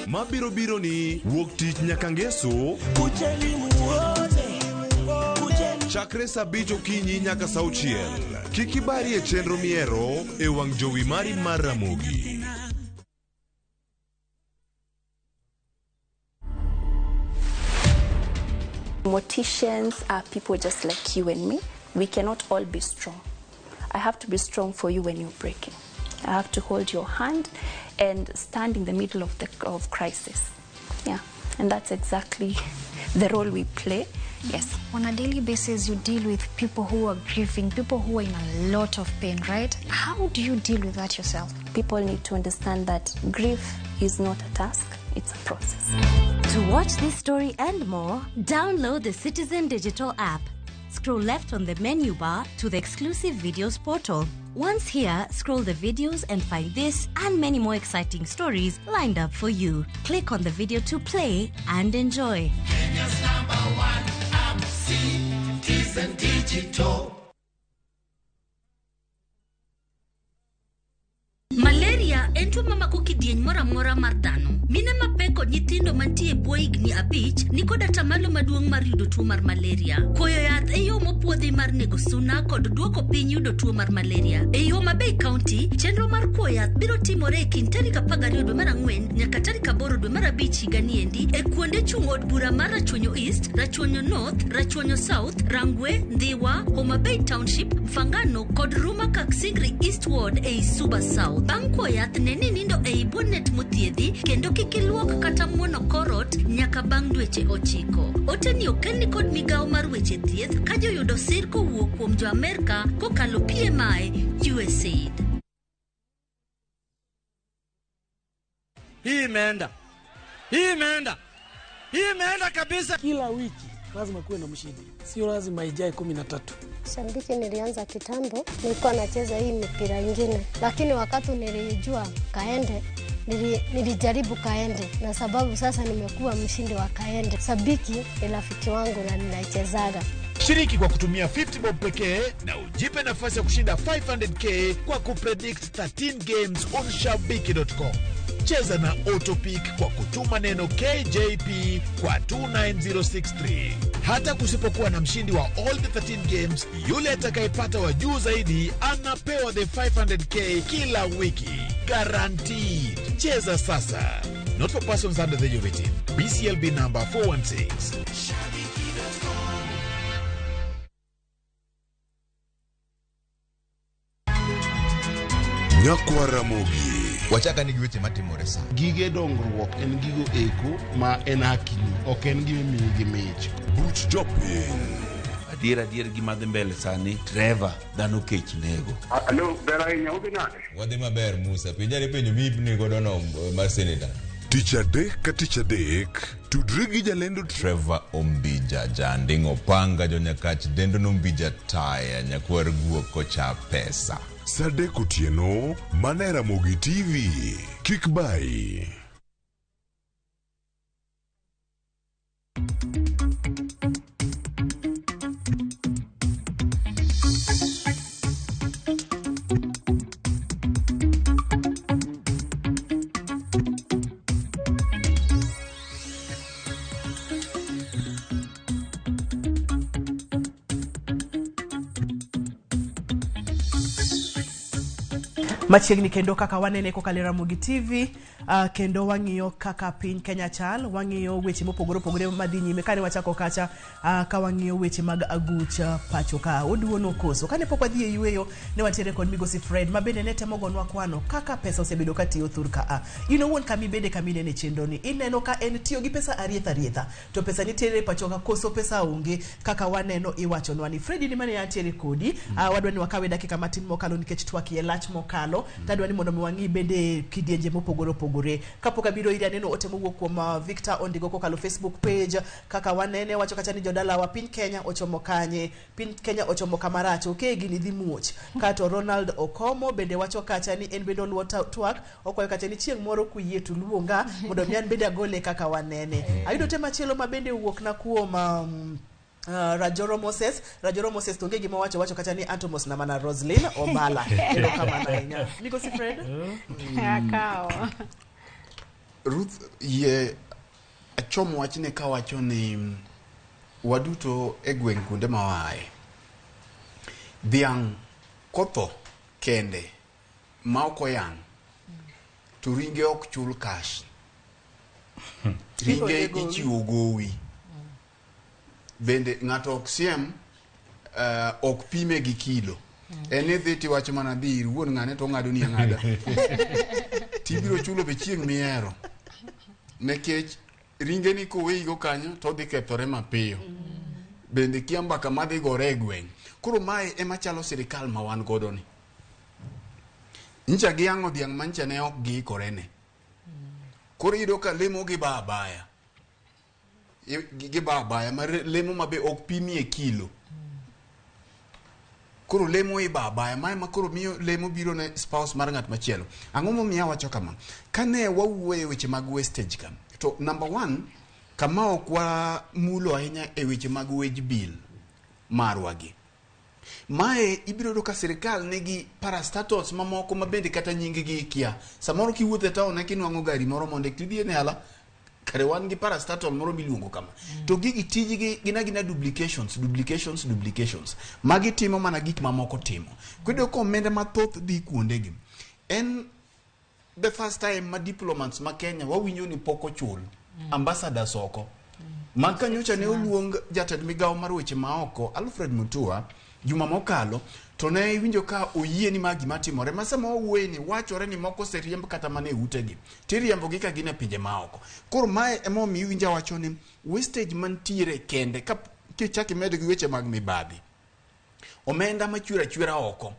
mabiro biro ni wuok tich nyaka ngeso chakre saa 5 okinyi nyaka saa 6. Kik ibari e chenro mihero e wang' jowi mari mar Ramogi. Morticians are people just like you and me. We cannot all be strong. I have to be strong for you when you're breaking. I have to hold your hand and stand in the middle of the of crisis. Yeah, and that's exactly the role we play. Yes. On a daily basis, you deal with people who are grieving, people who are in a lot of pain, right? How do you deal with that yourself? People need to understand that grief is not a task, it's a process. To watch this story and more, download the Citizen Digital app. Scroll left on the menu bar to the exclusive videos portal. Once here, scroll the videos and find this and many more exciting stories lined up for you. Click on the video to play and enjoy. Kenya's number one app, Citizen Digital. Malaria en tuo mamako kidieny moro amora mar dhano. Mine mapek kod nyithindo mantie e bwo higni 5 nikod atamalo maduong' mar yudo tuo mar malaria. Kuoyo yath e yo mopuodhi mar nego suna kod duoko piny yudo tuo mar malaria. Ei Homa Bay County, chenro mar kuoyo yath biro timore e kind tarik 12 dwe mar 4 nyaka tarik 8 dwe mar 5 higani endi e kuonde chung' od bura mar Rachuonyo East, Rachuonyo North, Rachuonyo South, Rangwe, Ndhiwa, Homa Bay Township, Mfangano kod Ruma Kaksingri East Ward ei Suba South. Bang' kuo yath ne ni nindo ei bonnet mothiedhi kendo kik iluok kata muono korot nyaka bang' dweche 9. Oteni okelni kod migawo mar weche thieth ka joyudo sir kowuok kuom jo Amerka kokalo PMI USAID. Hii imeenda. Hii imeenda. Hii imeenda kabisa. Kila wiki lazima kuwe na mshindi, sio lazima ijae 13. Shabiki nilianza kitambo, nilikuwa nacheza hii mipira ingine, lakini wakati nilijua kaende nilijaribu kaende, na sababu sasa nimekuwa mshindi wa kaende. Sabiki ni rafiki wangu na ninaichezaga. Shiriki kwa kutumia 50 bob pekee na ujipe nafasi ya kushinda 500k kwa kupredict 13 games on shabiki.com. Cheza na Autopick kwa kutuma neno KJP kwa 29063. Hata kusipokuwa na mshindi wa all the 13 games, yule atakayepata wa juu zaidi anapewa the 500k kila wiki. Guaranteed. Cheza sasa. Not for persons under the age of 18. BCLB number 416. Nyakwa Ramogi. Wachaka ni gi weche matimore sa. Gige dongruok en gigo eko ma en hakini, ok en gima imiyi gi mich. Buch jopiny. Adier adier gima dhi mbele sani, Trevor, dhano kech nego. Alo, ber ahinya, udhi nade? Wadhi maber Musa, penjane penjo miipni godo no mar seneta. Tich adek ka tich adek, tudri gi jalendo Trevor Ombija, janding' opanga, jonyakach dendo nombija taya, nyakwar guok kocha pesa. Saa adek otieno, mana e Ramogi TV. Kik bayi. Machiegni kendo kaka wanene kokalo e Ramogi TV, kendo wang'iyo kaka piny Kenya chal, wang'iyo weche mopogore opogore madhi nyime. Kane wachako kacha, ka wang'iyo weche mag aguch pacho ka oduono koso. Kane pok wadhi e yueyo, ne wantiere kod migosi Fred ma bende ne temo gonwa kwano kaka pesa osebedo ka tiyo thur ka a. In owuon kama ibede kama inene chenro ni, ineno ka en tiyo gi pesa arietha arietha, to pesa nitiere pacho ka koso pesa onge kaka waneno iwachonwa ni. Fred ni mane antiere kodi, wadwa ni wakawe dakika matin mokalo nikech twak iye lach mokalo. Tadwa ni mondo mi wang'i bende kidienje mopogore opogore. Kapok abiro iri aneno ote mowuok kuom Victor Ondigo kokalo Facebook page kaka wanene wacho kacha ni jodalawa piny Kenya ochomo kanye, piny Kenya ochomo kama rach, okey gini dhi muoch. Kato Ronald Okomo bende wacho kacha ni en bende oluwo twak, okwayo kacha ni chieng' moro kuyie to luonga mondo mi an bende agole kaka wanene. Ayudo ote machielo ma bende owuok na kuom Rajoro Moses. Rajoro Moses to onge gima wacho, wacho kacha ni anto mos na mana Roslyn Obala. Erokamano ahinya. Migosi Fred? Akawo. Ruth, yie achom wachni kawacho ni waduto e gweng' kuonde ma waaye. Dhiang' kotho kende ma ok oyang' to ringe ok chul cash. Ringe ichiwo gowi. Bende ng'ato ok siem, ok pime gi kilo. En idhi tiwacho mana dhi ir wuon ng'ane to ong'ado ni ang'ada. Tibiro chulo be chieng' mihero. Nikech ringe ni koweyigo kanyo to odhi kethore mapiyo. Bende kia mbaka madhi gore e gweng'. Koro mae ema chalo sirikal ma wan godo ni. Nyicha giyang'o dhiang' ma nyicha ne ok giikore ne. Koro iyudo ka lemo gi ba abaya. Gi ba abaya ma lemo ma be ok pimie kilo. Koro lemo iba abaya, mae ma koro miyo lemo biro ne spouse mar ng'at machielo. Ang'o momiyo awacho kama? Kane wawuoyo e weche mag wastage ka, to number one, kama ok wamulo ahinya e weche mag wage bill marwa gi. Mae ibiro yudo ka sirikal nigi parastatals mamoko ma bende kata nying gi ikia. Samoro kiwuotho e town eka inwang'o gari moro mondik tidhi e hala, kare wan gi parastatal moro miluongo kama. To gigi tijgi gin agina duplications, duplications, duplications. Magi timo mana gik mamoko timo. Kiyudo ka omenda mathoth dhi kuondegi. En the first time ma diplomats ma Kenya wawinjo ni pok ochul ambassadors oko. Ma kanyocha ne oluong jatend migawo mar weche maoko Alfred Mutua juma mokalo, to ne iwinjo ka oyie ni ma gima timore. Ma sama wawuoye ni wachore ni moko oseriemb kata mana e utegi, tiriembogi ka gin e pinje maoko. Koro mae emomiyo iwinjo awacho ni wastage mantiere kende ka kichak imed gi weche mag mibadhi, omenda machwer achwera oko.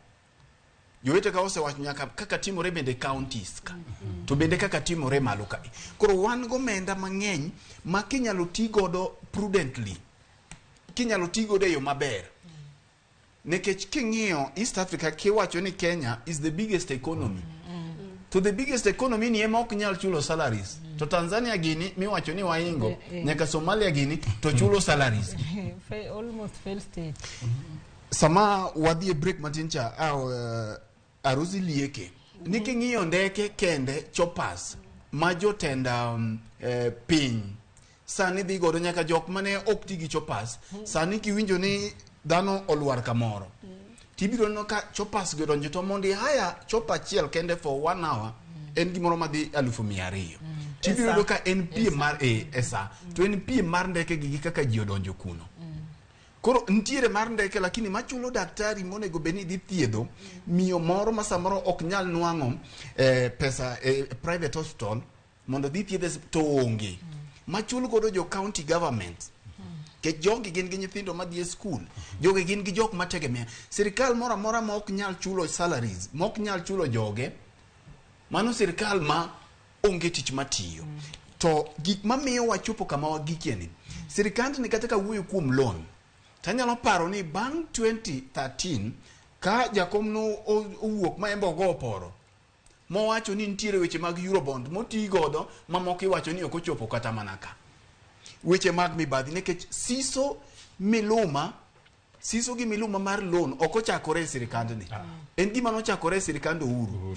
Jowete ka osewacho nyaka kaka timore bende counties ka. To bende kaka timore malo ka. Koro wan gomenda mang'eny ma kinyalo ti godo prudently. Kinyalo ti godo e yo maber. Nikech king'iyo East Africa kiwacho ni Kenya is the biggest economy. To the biggest economy ni ema ok nyal chulo salaries. To Tanzania gini miwacho ni waingo nyaka Somalia gini to chulo salaries. Almost fail state. Sama wadhi e break matin cha Arusi lieke ni king'iyo ndeke kende choppers ma jotend piny sani dhi godo nyaka jok mane ok ti gi choppers sani kiwinjo ni dhano olwar kamoro tibiro neno ka choppers go donjo to mondo ihaya chopper achiel kende for one hour en gimoro madhi 200,000. Tibiro yudo ka en piem mar e sa to en piem mar ndeke gi kaka ji odonjo kuno. Koro nitiere mar ndeke lakini machulo daktari monego bed ni dhi thiedho miyo moro ma samoro ok nyal nwang'o pesa private hospital mondo dhi thiedhe to onge. Machul godo jo county government. Kech jogi gin gi nyithindo madhi e skul. Jogi gin gi jok mategemea. Sirikal moro amora ma ok nyal chulo salaries, ma ok nyal chulo joge, mano sirikal ma onge tich matiyo. To gik mamiyo wachopo kama wagikie ni, sirikandni kata ka wuoyo kuom loan, tanyalo paro ni bang' 2013 ka jakom no owuok ma embe ogo oporo mowacho ni nitiere weche mag Eurobond moti godo mamoko iwacho ni ok ochopo kata mana ka. Weche mag mibadhi nikech siso miluma siso gi miluma mar loan ok ochakore e sirikandni. En gima nochakore e sirikand Uhuru.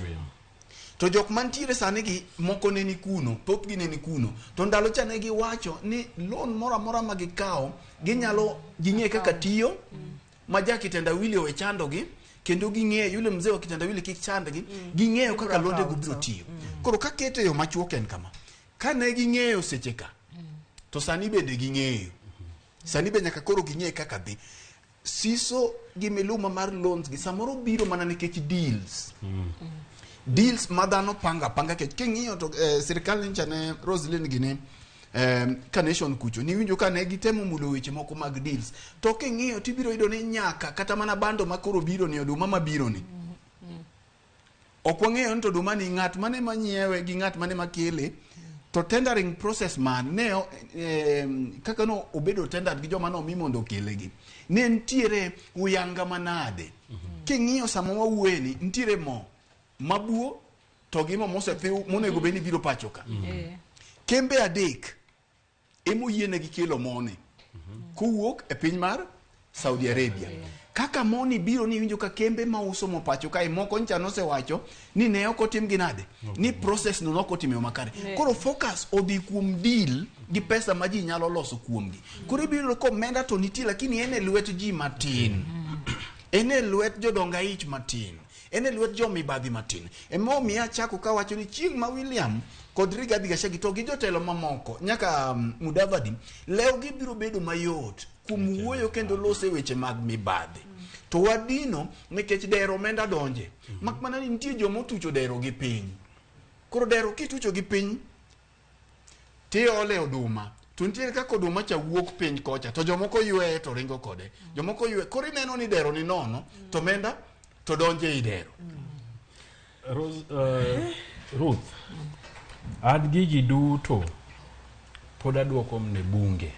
To jok mantiere sani gi moko ne ni kuno, thothgi ne ni kuno. To ndalo cha ne giwacho ni loan moro amora ma gikawo ginyalo ging'e kaka tiyo ma ja kitendawili owe chandogi kendo ging'eyo yule mzee wa kitendawili kik chandgi ging'eyo kaka londe go biro tiyo. Koro kakete e yo machuok en kama. Kane ging'eyo seche ka to sani bende ging'eyo. Sani be nyaka koro ging'e kaka dhi. Siso gi miluma mar loans gi samoro biro mana nikech deals. Deals ma dhano panga panga kech king'iyo to sirikal nyicha ne Roslyn gini ka nation kucho niwinjo ka ne gitemo mulo weche moko mag deals to king'iyo tibiro yudo ni nyaka kata mana bando ma koro biro ni oduma mabiro ni ok wang'eyo ni to oduma ni ng'at mane manyiewe gi ng'at mane makele to tendering process man ne kaka no obedo tendered gi joma nomi mondo okele gi ne nitiere uyanga manade. King'iyo sama wawuoye ni nitiere mo mabuo to gi mo mosethiw monego bed ni biro pacho ka. Kembe adek emoyienegi kelo moni kowuok e piny mar Saudi Arabia. Kaka moni biro ni winjo ka kembe mauso mo pacho kae moko ncha nosewacho ni ne ok otim gi nade ni process no nok otim e yo makare. Koro focus odhi kuom deal gi pesa ma ji nyalo loso kuomgi. Koro ibiro yudo ka omenda to nitie lakini en e lwet ji matin. En e lwet jodong aich matin. En e lwet jomibadhi matin. Emomiyo achako kawacho ni chieng' ma William kod Rigathi Gachagua to gi jotelo mamoko nyaka Mudavadi lewgi biro bedo mayot kuom wuoyo kendo loso e weche mag mibadhi. To wadino nikech dero omenda donje. Mak mana ni nitie joma otucho dero gi piny. Koro dero kitucho gi piny tiole oduma to nitiere kaka oduma cha wuok piny kocha to jomoko yweye to ringo kode. Jomoko ywe koro ineno ni dero ni nono to omenda to donje ei dero. Ruth, an gigi duto pod aduoko ne bunge.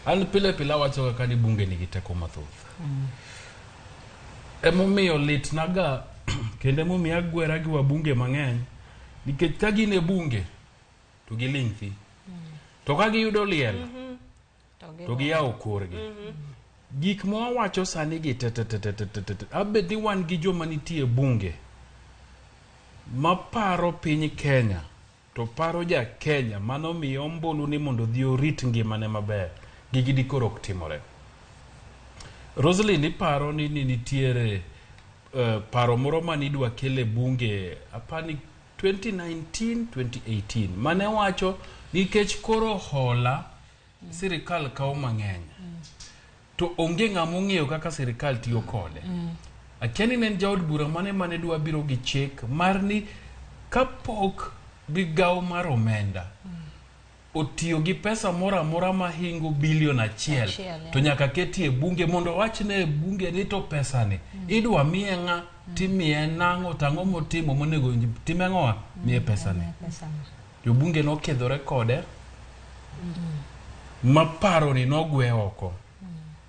An pile pile awacho kaka ni bunge nigi teko mathoth. Emomiyo litnaga kendo emomiyo agwera gi wabunge mang'eny nikech ka gin e bunge to giling' thi. To ka giyudo liel to giyawo korgi. Gik ma wawacho sani gi te te te te te te te abed ni wan gi joma nitie e bunge maparo piny Kenya to paro ja Kenya mano miyo ombulu ni mondo odhi orit ngimane maber. Gigi dikoro ok timore. Roslyn iparo ni nitiere paro moro mane idwa kel e bunge apani 2019 2018 mane wacho nikech koro hola sirikal kawo mang'eny to onge ng'ama ong'eyo kaka sirikal tiyo kode. Akia ni ne en jaod bura mane mane dwa biro gi chik mar ni kapok migawo mar omenda otiyo gi pesa moro amora mahingo bilion achiel to nyaka ketie bunge mondo wachne e bunge ni to pesani idwa miye ng'a Timiye nang'o tang'o motimo monego time ang'owa miye pesane. Jobunge nokidhore kode ma paro ni nogwe oko.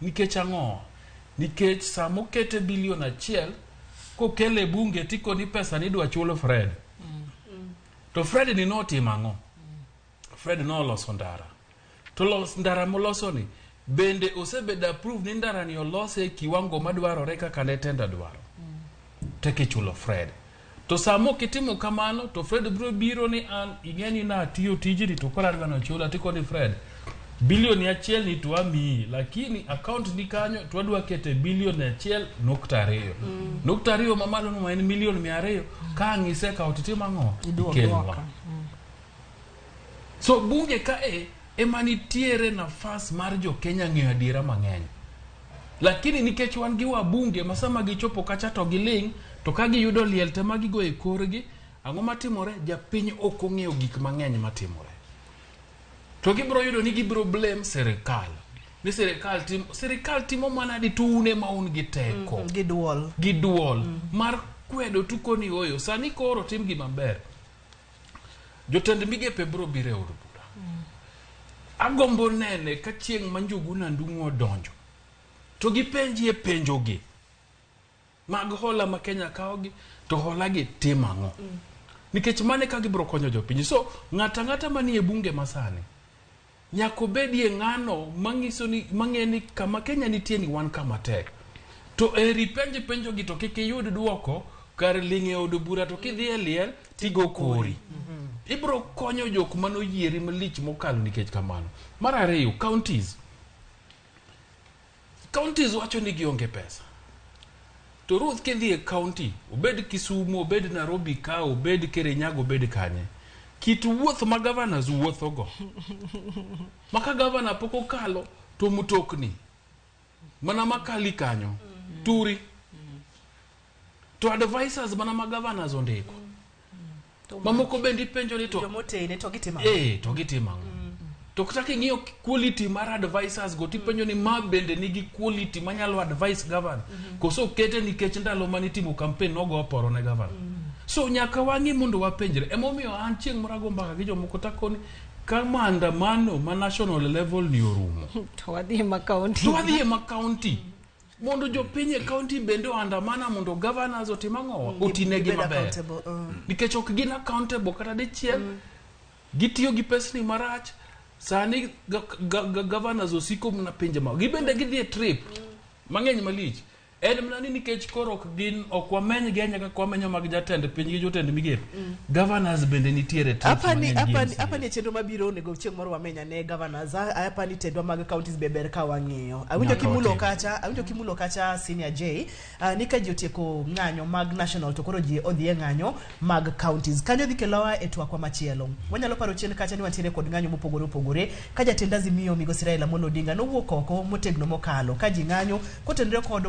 Nikech ang'o? Nikech sama okete bilion 1 kokele e bunge tikoni pesa ni idwa chulo Fred. To Fred ni notimo ang'o? Fred noloso ndara. To los ndara moloso ni bende osebedo approved ni ndara ni olose e kiwango madwarore kaka ne tenda dwaro. Tek ichulo Fred. To sama ok itimo kamano to Fred biro biro ni an ing'e ni natiyo tijni to koro adwa nochula tikoni Fred bilion 1 ni to amiyi lakini account ni kanyo to wadwa kete bilion 1.2. 0.2 mamalo no ma en milion 200 ka ang' isekawo titimo ang'o? Ikelnwa. So bunge kae ema nitiere nafas mar jo Kenya ng'eyo adiera mang'eny. Lakini nikech wan gi wabunge ma sama gichopo kacha to giling' to ka giyudo liel te ma gigo e korgi, ang'o matimore? Japiny ok ong'eyo gik mang'eny matimore. To gibiro yudo ni gibiro blame sirikal. Ni sirikal timo, sirikal timo mana di to un ema un gi teko. Gi duol. Gi duol. Mar kwedo tukoni oyo. Sani koro tim gima ber. Jotend migepe biro biro e od bura. Agombo nene ka chieng' ma Njuguna Ndung'u odonjo to gipenjie penjogi mag hola ma Kenya kawogi to hola gi timo ang'o? Nikech mane ka gibiro konyo jopiny. So ng'ato ang'ata manie bunge masani nyaka obedie ng'ano manyiso ni mang'e ni kama Kenya nitie ni wan kama tek. To eri penj penjogi to kik iyud duoko kar ling' e od bura to kidhi e liel tigo kori. Ibiro konyo jok manoyieri malich mokalo nikech kamano. Mar ariyo, counties. Counties wacho ni gionge pesa. To Ruth kidhi e county, obed Kisumu, obed Nairobi ka, obed Kirinyaga, obed kanye. Kit wuoth ma governors wuothogo. Ma ka governor pok okalo to mtokni mana makali kanyo turi. To advisors mana ma governors ondiko. Mamoko bende ipenjo ni to Jomotene to gitimo ang'o? Eh, to gitimo ang'o? To kata king'iyo quality mar advisors go tipenjo ni ma bende nigi quality manyalo advise governor. Koso okete nikech ndalo manitimo campaign nogo oporo ne governor. So nyaka wang'i mondo wapenjre. Emomiyo an chieng' moro ago mbaka gi jomoko takoni ka maandamano ma national level ni orumo. To wadhi ma county. To wadhi e ma county. Mondo jopiny e county bende oandamana mondo governors otim ang'o? Otinegi Gibed maber. accountable, Nikech ok gin accountable kata dichiel. Gitiyo gi pesni marach. Sani governors osiko mana pinje ma gibende gidhi e trip mang'eny malich. En mana ni nikech koro ok gin ok wameny gi ahinya kaka wamenyo mag jatend piny gi jotend migepe. Governors bende nitiere trips Apani mang'eny gi apani MCA. apani e chenro mabiro onego chieng' moro wameny ane governors apani tendwa mag counties be ber ka wang'iyo. Awinjo Nyaka kimulo watim. kacha, awinjo kimulo kacha Senior J, ni ka ji otieko ng'anyo mag national to koro ji odhi e ng'anyo mag counties. Kanyo dhi kelowa e twakwa machielo. Wanyalo paro chien kacha ni wantiere kod ng'anyo mopogore opogore ka jatend Azimio Migosi Raila Amolo Odinga nowuok oko motegno mokalo ka ji ng'anyo kotenore kod